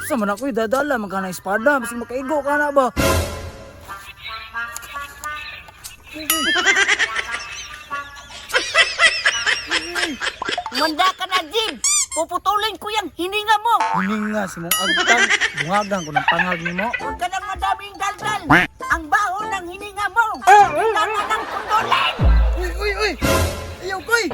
Sa man ako'y dadala, man ka ng espada, bisag makaigo ka na ba? Manda ka na, Jim! Puputulin ko yung hininga mo! Hininga si mong agtang, bungagan ko ng pangag nimo. Huwag ka nang madaming daldal! Ang baho ng hininga mo! Kailangan ng putulin! Uy, uy, uy! Ayaw koy!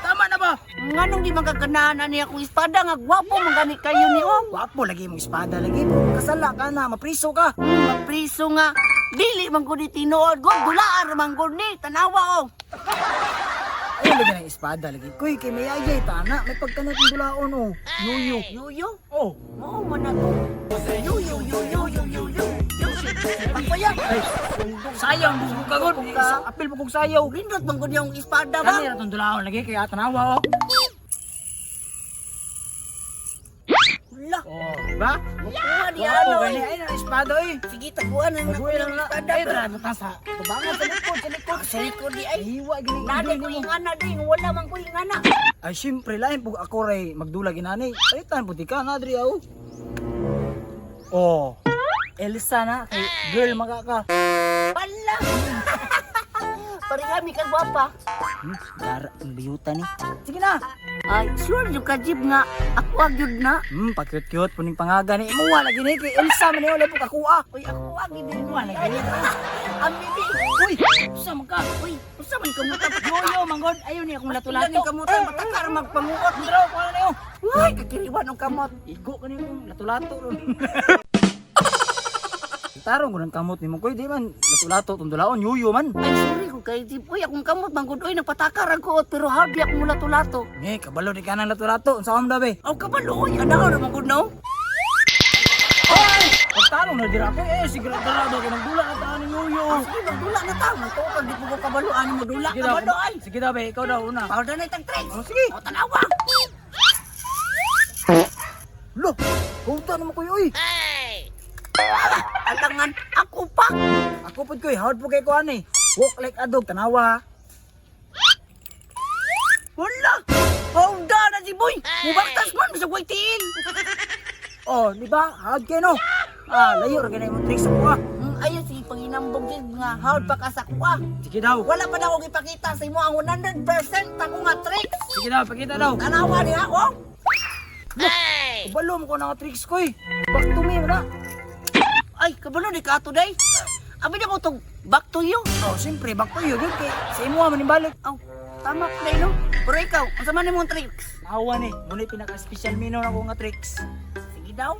Tama na ba? Nganong di magkaganahan ani akong espada nga gwapo man gani kayo ni oh. Wapo lagi mong espada lagi bro. Kasala ka na, mapriso ka. Mapriso nga. Dili man gud ni tinuod gud dulaan ra man gud ni tanawa oh. Ayaw lagi ng espada lagi. Kuy, kay may ayay tana, may pagkanot ng dulaon oh. Yuyo. Yuyo, Oh. mao man na to. Yuyo yuyo yuyo yuyo. Pagpayag. Ay, sayang bugo ka gud. Isa apil mo kog sayaw. Lindot man gud yung espada ba? Kani ra tong dulaon lagi kaya tanawa oh. Hala, Oh, ba? mukuha ni Wapo ano gani eh. ay na espada oy. Sige, taguan na Taguan lang na. espada. Ay, tara ta sa tubangan sa likod, sa likod. Sa likod di ay. Hiwa gini. Nani ko ingana din, wala man ko ingana. Ay, siyempre, lain pug ako ray magdula ginani. Palitan puti ka na diri aw. Oh. Elsa na kay girl maka ka. Pala. Parehami ka gwapa. Dara ang biyuta ni. Sige na. Ay, sure yung kajib nga. Ako agyud na. Pa-cute-cute puning pangaga ni. Imuha lagi ni kay Elsa man ni wala pug ako ah. Uy, ako agyud din. Imuha lagi ni. Ang bibi. Uy, usa man ka. Uy, usa man kamutan. Yoyo manggod, ayo ni akong Lato-lato. lato-lato. Kamutan matakar magpanguot. Draw ko na niyo. Uy, kakiriwan ang kamot. Igo ka nimo lato-lato ron. Tarong ko ng kamot nimo koy di man lato-lato tong dulaon yuyo man. Ay, sorry ko kay Jib. Uy, akong kamot manggod. Uy, nagpatakar ang kuot pero habi akong lato-lato. Nge, kabalo di ka ng lato-lato. Unsa kam daw be? Aw, kabalo. Uy, ana ra manggod no. Ay! Pagtarong na dira ko eh siguro dara daw kay nagdula na taan ni yoyo. Ah, sige, magdula na ta. Magtuo di po ko kabalo ani mo dula. Sige daw, Kabalo ay. sige daw be, ikaw daw una. Powder na itang tricks. Oh, sige. O, tanawa. Lo, huta naman ko oy. Alangan, ako pa. Ako pud koy, hard po kay ko ani. Walk like a dog, tanawa. Ha. Wala. Hongda na si Boy. Mubaktas man, bisag way tiin. Oh, di ba? Hard kay no. Ah, layo ra kay na imong tricks ako ah. Ayun, sige, panginambog din nga. Hard pa ka sa kuha. Sige daw. Wala pa na akong ipakita sa imo ang 100% ako nga tricks. Sige daw, pakita daw. Tanawa niya, oh. Kabalo mo ko na nga tricks ko eh. Back to me mo na. Ay, kabalo ni ka today. Abi na ko tong back to you. Oh, siyempre, back to you. Yun kay sa imo man balik. Aw, tama pa no? Pero ikaw, unsa man imong tricks? Nawa ni, muna pinaka-special mino na ko nga tricks. Sige daw.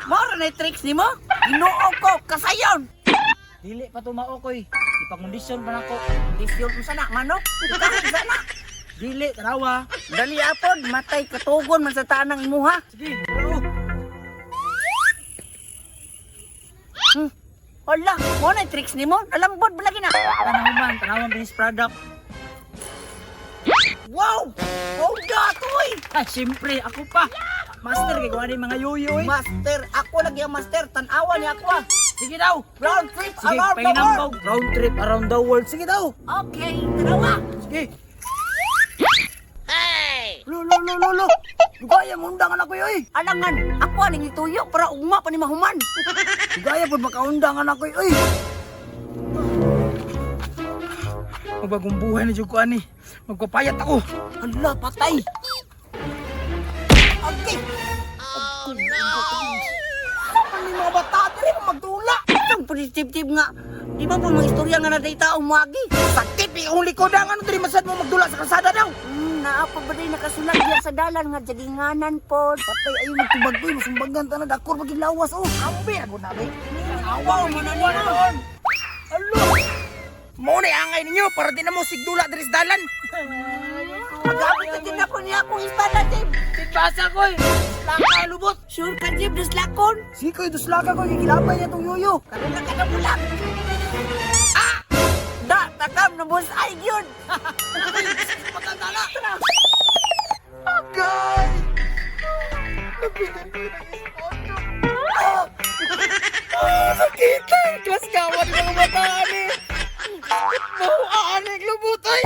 Mora na yung tricks nimo? Ginoo ko, kasayon. Dili pa tumao koy. Ipakondisyon pa nako. Disyon unsa na manok? Kahit sana. Dili, tanawa. Dali apod, matay katugon man sa tanang imuha. Sige, bro. Hala, mo na yung tricks nimo? Nalambot ba lagi na? Tanaw man, tanawan finish product. Wow! Hongda toy! Ah, siyempre, ako pa. Master, kay kuha ni mga yoyo eh. Master, ako lagi ang master. Tanawa niya ako ah. Sige daw. Round trip Sige, around the world. pahinambog. Round trip around the world. Sige daw. Okay, tanawa. Sige. Hey! Lo, lo, lo, lo, lo. Dugaya mo undangan ako yoy. Alangan, ako aning ituyo para ugma pa ni mahuman. Dugaya po makaundangan ako yoy. Magbagong buhay na jud ko ani. Magpapayat ako. Hala, patay. Okay. Oh no! Ano ni mga bata diri magdula. Itong tip nga. Di ba po mga istorya nga na data umuagi? Sakit eh, ang likodan ano diri masad mo magdula sa kalsada daw. Naa pa ba din nakasulat diya sa dalan nga jaginganan po. Patay ayo magtubag ko, masumbagan ta na dakor pag lawas oh. Ambi ako na be. Awaw man na nimo. Alo. Mo na angay ninyo para di na mo sigdula diri sa dalan. Magamit na din ako niya akong espada, Jib. Basa ko eh. Laka lubot. Sure ka, Jib, dislakon. Sige koy duslaka ko gilabay niya tong yoyo. Karon na ka na bulag. Ah! Da, takam na boss ay yun. Pagkandala. Agay! Napitan ko ng esposo. Ah! Sakit! Klas kawan ng mga bataan eh. Mo, aanig lubot ay.